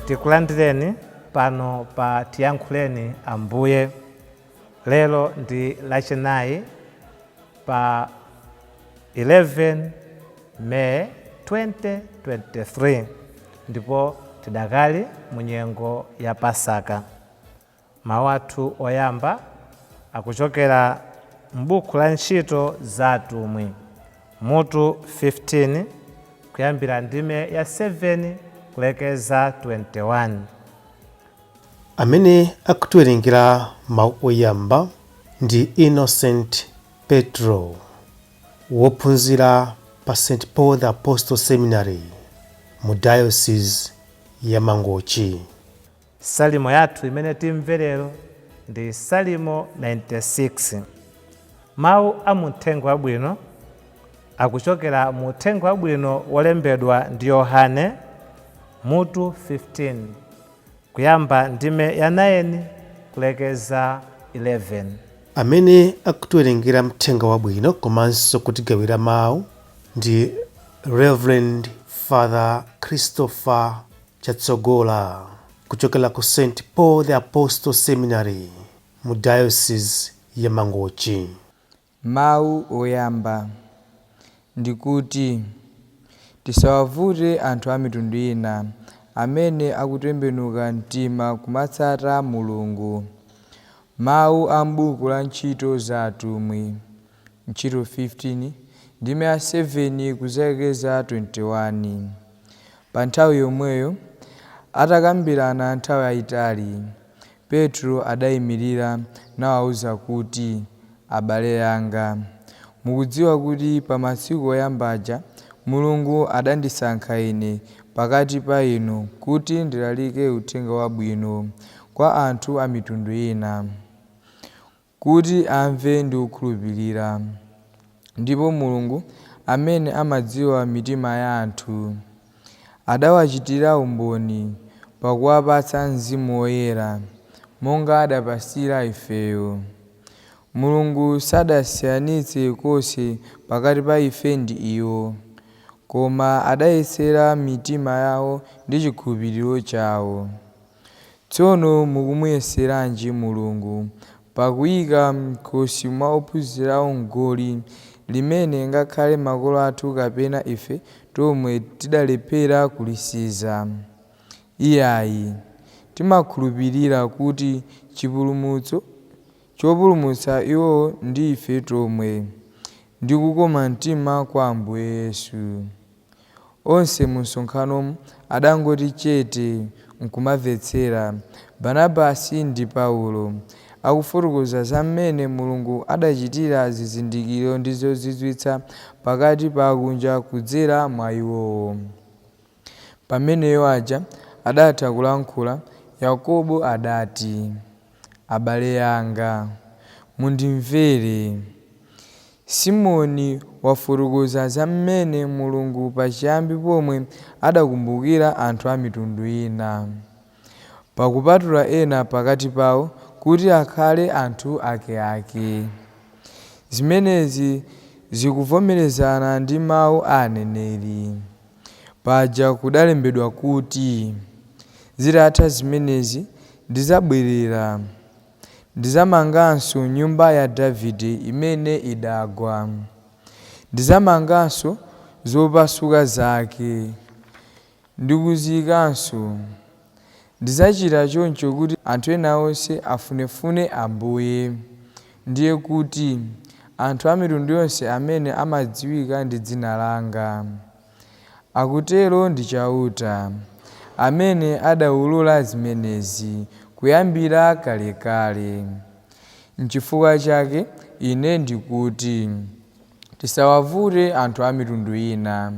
Tikulandireni pano pa Tiyankhuleni Ambuye. Lero ndi Lachinayi pa 11 May 2023 ndipo tidakali mu nyengo ya Pasaka. Mawu athu oyamba akuchokera m'buku la Ntchito za Atumwi mutu 15 kuyambira ndime ya 7 kulekeza 21. Amene akutiwerengera mawu oyamba ndi Innocent Petro, wophunzira pa St Paul the Apostle Seminary mu Diocese ya Mangochi. Salimo yathu imene timve lero ndi Salimo 96. Mawu a mu Uthenga Wabwino akuchokera mu Uthenga Wabwino wolembedwa ndi Yohane mutu 15 kuyamba ndime ya 9 kulekeza 11. Amene akutiwerengera Mthenga Wabwino komanso kutigawira mawu ndi Reverend Father Christopher Chatsogola kuchokera ku St Paul the Apostle Seminary mu Diocese ya Mangochi. Mawu oyamba ndikuti tisawavute anthu a mitundu ina amene akutembenuka mtima kumatsata Mulungu. Mawu a m'buku la Ntchito za Atumwi, ntchito 15, ndime ya 7 kudzalekeza 21. Pa nthawi yomweyo, atakambirana nthawi yayitali, Petro adayimirira nawawuza kuti, Abale anga, mukudziwa kuti pa masiku oyamba aja Mulungu adandisankha ine pakati pa inu kuti ndilalike uthenga wabwino kwa anthu a mitundu ina, kuti amve ndi kukhulupirira. Ndipo Mulungu amene amadziwa mitima ya anthu, adawachitira umboni pakuwapatsa Mzimu Woyera, monga adapatsira ifeyo. Mulungu sadasiyanitse konse pakati pa ife ndi iwo, koma adayesera mitima yawo ndi chikhulupiriro chawo. Tsono mukumuyeseranji Mulungu pakuyika m'khosi mwa ophunzirawo goli limene ngakhale makolo athu kapena ife tomwe tidalephera kulisenza? Iyayi, timakhulupirira kuti chipulumutso chopulumutsa iwowo ndi ife tomwe, ndi kukoma mtima kwa Ambuye Yesu. Onse mu msonkhanomo adangoti chete nkumamvetsera Barnabasi ndi Paulo akufotokoza za mmene Mulungu adachitira zizindikiro ndi zozizwitsa pakati pa akunja kudzera mwa iwowo. Pamene iwo aja adatha kulankhula, Yakobo adati, Abale anga, mundimvere. Simoni wafotokoza za mmene Mulungu pachiyambi pomwe adakumbukira anthu a mitundu ina, pakupatula ena pakati pawo kuti akhale anthu akeake. Zimenezi zikuvomerezana ndi mawu a aneneri. Paja kudalembedwa kuti, Zitatha zimenezi ndidzabwerera, ndidzamanganso nyumba ya Davide imene idagwa. Ndidzamanganso zopasuka zake, ndikuziikanso. Ndidzachita choncho kuti anthu ena onse afunefune Ambuye, ndiye kuti, anthu a mitundu yonse amene amadziwika ndi dzina langa. Akutero ndi Chauta, amene adaulula zimenezi kuyambira kalekale. Nchifukwa chake ine ndikuti, tisawavute anthu a mitundu ina,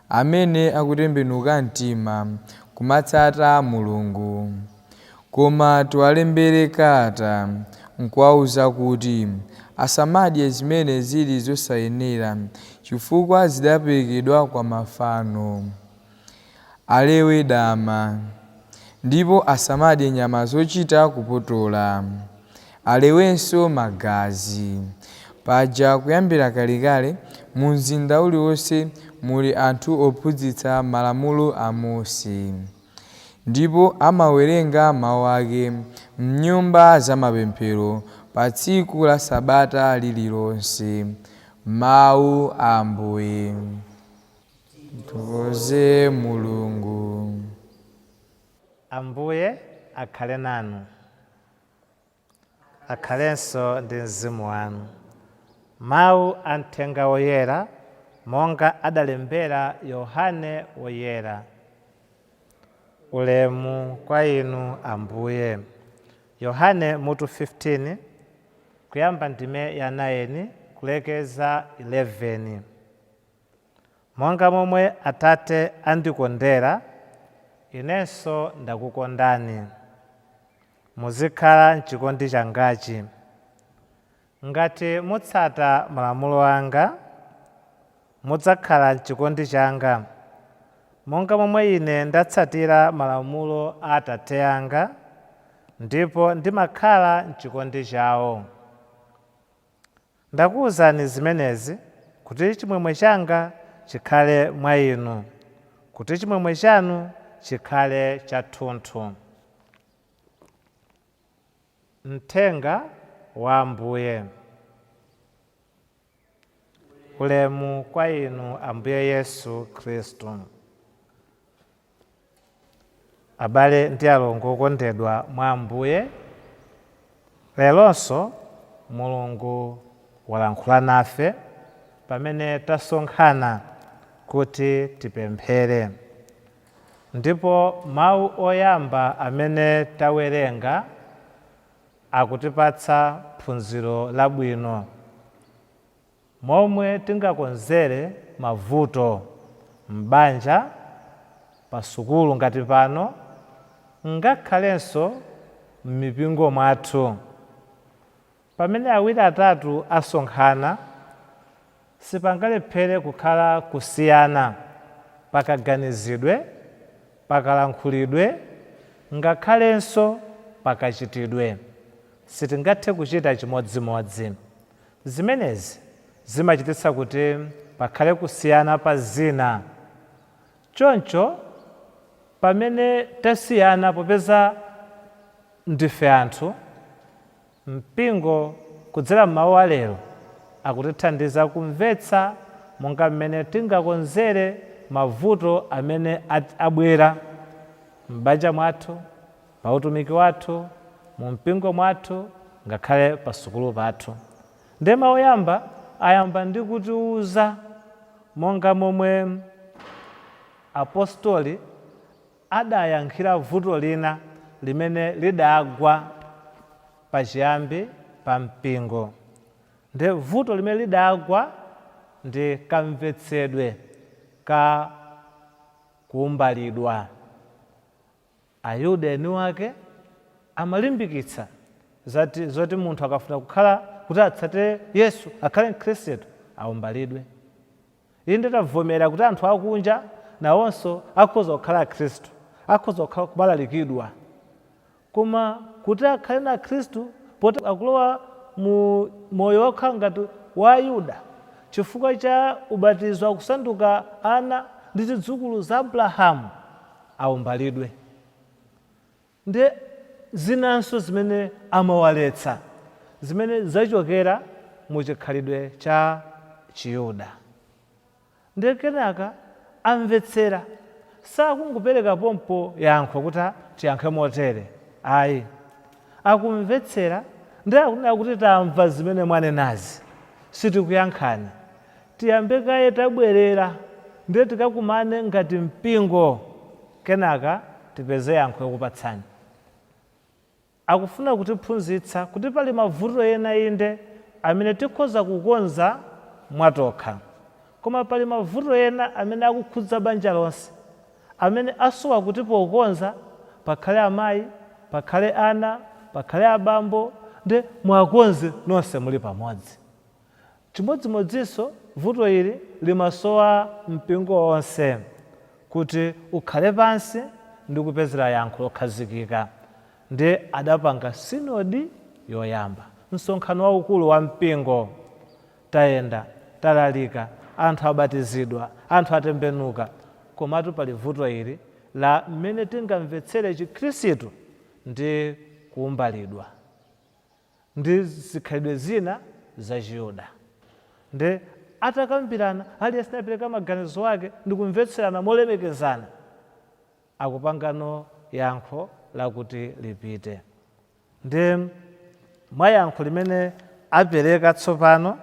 amene akutembenuka mtima kumatsata Mulungu. Koma tiwalembere kalata nkuwawuza kuti asamadye zimene zili zosayenera, chifukwa zidaperekedwa kwa mafano. Alewe dama, ndipo asamadye nyama zochita kupotola. Alewenso magazi. Paja kuyambira kalekale mu mzinda uliwonse muli anthu ophunzitsa malamulo a Mose, ndipo amawerenga mawu ake m'nyumba zamapemphero pa tsiku la Sabata lililonse. Mawu a Ambuye. Tithokoze Mulungu. Ambuye akhale nanu, akhalenso ndi mzimu wanu. Mawu a Mthenga Woyera monga adalembera Yohane Woyera. Ulemu kwa inu Ambuye. Yohane mutu 15, kuyamba ndime ya 9 kulekeza 11. Monga momwe Atate andikondera, inenso ndakukondani. Muzikhala mchikondi changachi. Ngati mutsata malamulo anga, mudzakhala mchikondi changa, monga momwe ine ndatsatira malamulo a Atate anga, ndipo ndimakhala mchikondi chawo. Ndakuwuzani zimenezi kuti chimwemwe changa chikhale mwa inu, kuti chimwemwe chanu chikhale chathunthu. Mthenga wa Ambuye. Ulemu kwa inu Ambuye Yesu Khristu. Abale ndi alongo okondedwa mwa Ambuye, leronso Mulungu walankhula nafe pamene tasonkhana kuti tipemphere. Ndipo mawu oyamba amene tawerenga akutipatsa phunziro labwino momwe tingakonzere mavuto m'banja, pasukulu ngati pano, ngakhalenso m'mipingo mwathu. Pamene awiri atatu asonkhana, sipangalephere kukhala kusiyana pakaganizidwe, pakalankhulidwe, ngakhalenso pakachitidwe. Sitingathe kuchita chimodzimodzi. Zimenezi zimachititsa kuti pakhale kusiyana pa zina. Choncho pamene tasiyana, popeza ndife anthu, mpingo kudzera m'mawu a lero akutithandiza kumvetsa monga mmene tingakonzere mavuto amene abwera m'banja mwathu, pa utumiki wathu, mu mpingo mwathu, ngakhale pa sukulu pathu. Ndiye mawu oyamba ayamba ndi kutiuza monga momwe apostoli adayankhira vuto lina limene lidagwa pachiyambi pa mpingo. Ndiye vuto limene lidagwa ndi kamvetsedwe ka kuumbalidwa. Ayuda eni wake amalimbikitsa zoti munthu akafuna kukhala kuti atsate Yesu, akhale Mkhristu, aumbalidwe. Inde tavomera kuti anthu akunja nawonso akhoza kukhala Akhristu, akhoza kukhala kumalalikidwa, koma kuti akhale na Khristu poti akulowa mu moyo wokhala ngati wa Ayuda chifukwa cha ubatizo, akusanduka ana ndi zidzukulu za Abrahamu, aumbalidwe. Ndi zinanso zimene amawaletsa zimene zachokera mu chikhalidwe cha Chiyuda. Ndiye kenaka amvetsera, sakungopereka pompo yankho kuti tiyankhe motere, ayi, akumvetsera ndi akunena kuti tamva zimene mwanenazi, sitikuyankhani, tiyambe kaye tabwerera ndiye tikakumane ngati mpingo, kenaka tipeze yankho yokupatsani. Akufuna kutiphunzitsa kuti pali mavuto ena inde amene tikhoza kukonza mwatokha, koma pali mavuto ena amene akukhudza banja lonse, amene asowa kuti pokonza pakhale amayi, Pakhale ana, pakhale abambo, ndi mwakonze nonse muli pamodzi. Chimodzimodzinso vuto ili limasowa mpingo wonse kuti ukhale pansi ndi kupezera yankho lokhazikika. Ndi adapanga sinodi yoyamba, msonkhano waukulu wa mpingo. Tayenda, talalika, anthu abatizidwa, anthu atembenuka, komatu pali vuto ili la mmene tingamvetsere Chikhristu ndi kuumbalidwa ndi zikhalidwe zina za Chiyuda. Ndi atakambirana, aliyense anapereka maganizo ake ndi kumvetserana molemekezana, akupangano yankho lakuti lipite. Ndi mwa yankho limene apereka tsopano,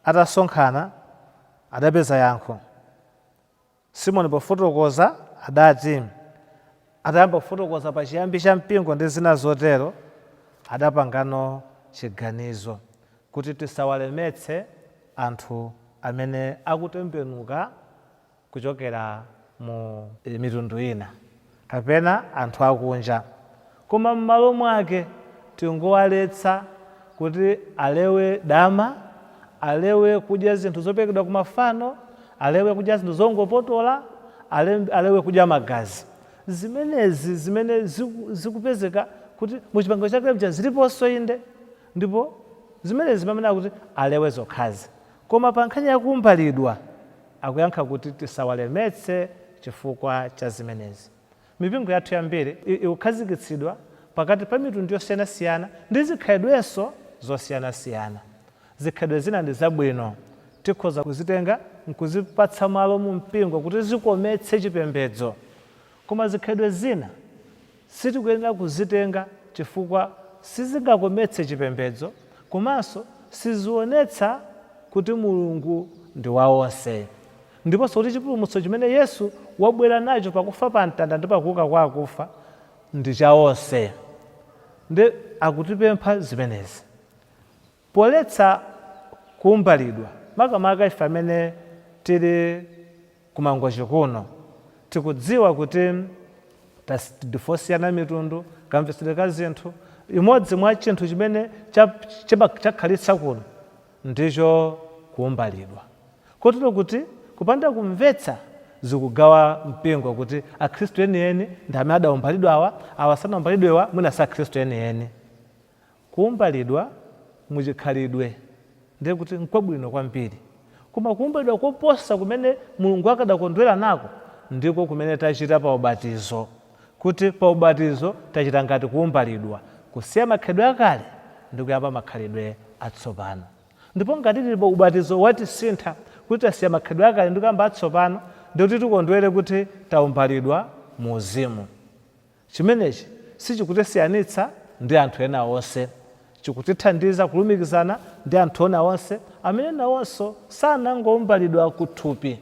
atasonkhana adapeza yankho. Simoni pofotokoza adati, atayamba kufotokoza pa chiyambi cha mpingo ndi zina zotero, adapangano chiganizo kuti tisawalemetse anthu amene akutembenuka kuchokera mu mitundu ina kapena anthu akunja, koma m'malo mwake tingowaletsa kuti alewe dama, alewe kudya zinthu zoperekedwa ku mafano, alewe kudya zinthu zongopotola, alewe kudya magazi. Zimenezi zimene zikupezeka kuti mu Chipangano Chakale muja ziliponso, inde, ndipo zimenezi pamene akuti alewe zokhazi. Koma pa nkhani yakuumbalidwa akuyankha kuti tisawalemetse chifukwa cha zimenezi. Mipingo yathu yambiri ikukhazikitsidwa pakati pa mitundu yosiyanasiyana ndi zikhalidwenso zosiyanasiyana. Zikhalidwe zina ndi zabwino, tikhoza kuzitenga nkuzipatsa malo mu mpingo kuti zikometse chipembedzo, koma zikhalidwe zina sitikuyenera kuzitenga chifukwa sizingakometse chipembedzo komanso sizionetsa kuti Mulungu ndi wa onse, ndiponso kuti chipulumutso chimene Yesu wabwera nacho pakufa pa mtanda ndi pakuuka kwa akufa ndi cha onse. Ndi akutipempha zimenezi poletsa kuumbalidwa, makamaka ife amene tili kuMangochi kuno tikudziwa kuti ndife osiyana mitundu, kamvetsedwe ka zinthu. Imodzi mwa chinthu chimene chakhalitsa kuno ndicho kuumbalidwa, kotero kuti kupanda kumvetsa zikugawa mpingo kuti Akhristu enieni ndi amene adaumbalidwa awa, awa sanaumbalidwewa mwina si Akhristu enieni. Kuumbalidwa muchikhalidwe ndiye kuti nkwabwino kwambiri, koma kuumbalidwa koposa kumene Mulungu akadakondwera nako ndiko kumene tachita pa ubatizo, kuti pa ubatizo tachita ngati kuumbalidwa, kusiya makhalidwe akale ndi kuyamba makhalidwe atsopano. Ndipo ngati tili pa ubatizo watisintha kuti tasiya makhalidwe akale ndi kuyamba atsopano, ndiye kuti tikondwere kuti taumbalidwa mu uzimu. Chimenechi sichikutisiyanitsa ndi anthu ena onse. Chikutithandiza kulumikizana ndi anthu ena onse amene nawonso sanangoumbalidwa kuthupi,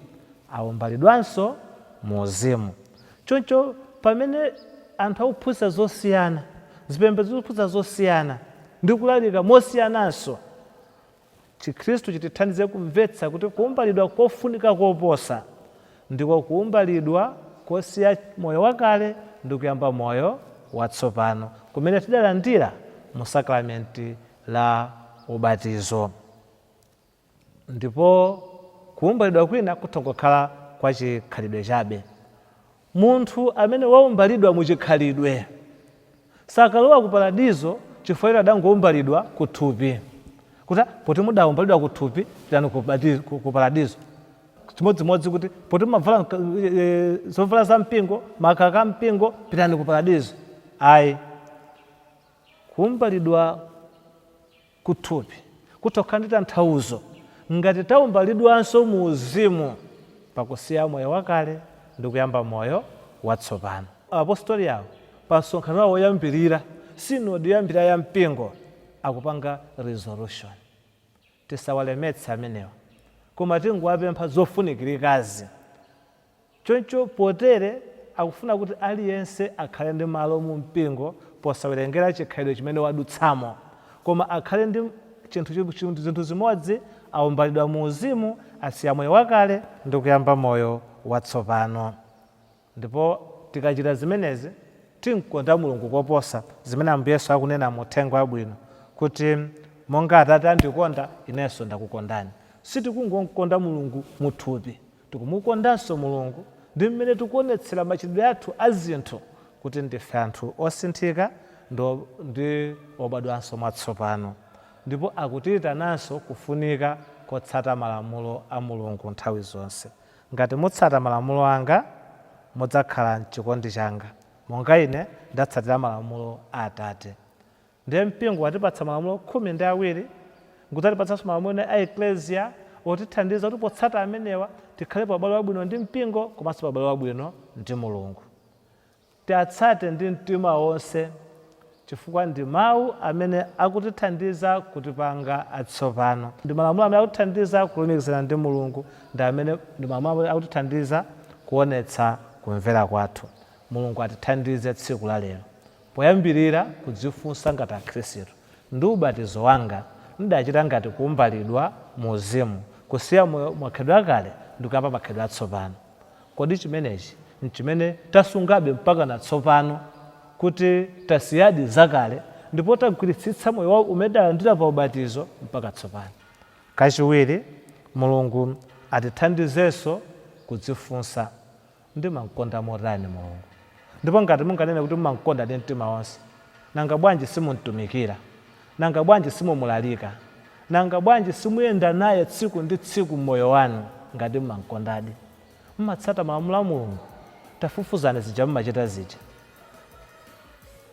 aumbalidwanso mu uzimu. Choncho pamene anthu akuphunzitsa zosiyana, zipembedzo zikuphunzitsa zosiyana ndi kulalika mosiyananso, Chikhristu chitithandize kumvetsa kuti kuumbalidwa kofunika koposa ndiko kuumbalidwa kosiya moyo wakale ndi kuyamba moyo watsopano kumene tidalandira mu sakramenti la ubatizo. Ndipo kuumbalidwa kwina kutha kukhala kwa chikhalidwe chabe. Munthu amene waumbalidwa mu chikhalidwe sakalowa ku paradizo chifukwa choti adangoumbalidwa ku thupi. Kuti poti mudaumbalidwa ku thupi, pitani ku paradizo. Chimodzimodzi kuti poti mumavala zovala za mpingo, makaka a mpingo, pitani ku paradizo. Ayi. Kuumbalidwa kuthupi kutha kukhala ndi tanthauzo ngati taumbalidwanso mu uzimu pakusiya moyo wakale ndi kuyamba moyo watsopano. Apostoli awo pa msonkhano wawo woyambirira, sinodi yoyambirira ya mpingo, akupanga resolution. Tisawalemetse amenewa, koma tingowapempha zofunikirikazi. Choncho potere akufuna kuti aliyense akhale ndi malo mu mpingo posawerengera chikhalidwe chimene wadutsamo, koma akhale ndi zinthu zimodzi, aumbalidwa mu uzimu, asiya moyo wakale ndi kuyamba moyo watsopano. Ndipo tikachita zimenezi, Timkonda Mulungu koposa zimene Ambuye Yesu akunena mu Uthenga Wabwino kuti, Monga Atate andikonda, inenso ndakukondani. Sitikungomkonda Mulungu muthupi, tikumukondanso Mulungu ndi mmene tikuonetsera machitidwe athu a zinthu kuti ndife anthu osinthika ndi obadwanso mwatsopano. Ndipo akutiitananso kufunika kotsata malamulo a Mulungu nthawi zonse. Ngati mutsata malamulo anga, mudzakhala m'chikondi changa, monga ine ndatsatira malamulo a Atate. Ndiye mpingo watipatsa malamulo 12, nkudzatipatsanso malamulo ena a Eklesia, otithandiza kuti potsata amenewa tikhale pa ubale wabwino ndi mpingo komanso pa ubale wabwino ndi Mulungu. Tiatsate ndi mtima wonse chifukwa ndi mau amene akutithandiza kutipanga atsopano. Ndi malamulo amene akutithandiza kulumikizana ndi Mulungu, ndi amene ndi malamulo amene akutithandiza kuonetsa kumvera kwathu. Mulungu atithandize tsiku la lero. Poyambirira kudzifunsa ngati akhristu, ndi ubatizo wanga ndidachita ngati kuumbalidwa mu uzimu, kusiya moyo makhalidwe akale ndi kuyamba makhalidwe atsopano. Kodi chimenechi nchimene tasungabe mpakana tsopano, kuti tasiyadi zakale ndipo tagwiritsitsa moyo wa umene tidalandira pa ubatizo mpaka tsopano? Kachiwiri, Mulungu atithandizenso kudzifunsa, Ndimamkonda motani Mulungu? Ndipo ngati munganene kuti mumamkonda ndi mtima wonse, nanga bwanji simumtumikira? Nanga bwanji simumulalika? Nanga bwanji simuyenda naye tsiku ndi tsiku m'moyo wanu ngati mumamkondadi? Mumatsata malamulo a Mulungu? Tafufuzani zija mumachita zija.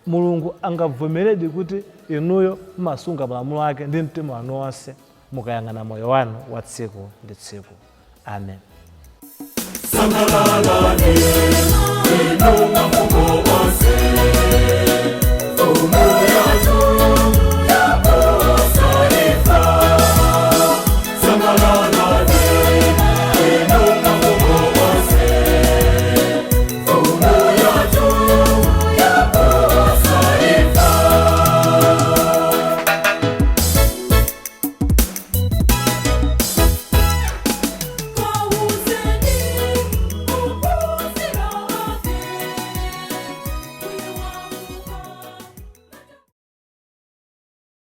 Mulungu angabvomeredi kuti inuyo mumasunga malamulo ake ndi mtima wanu wonse mukayang'ana moyo wanu wa tsiku ndi tsiku? Amen. Sangalalani, inu mafumu.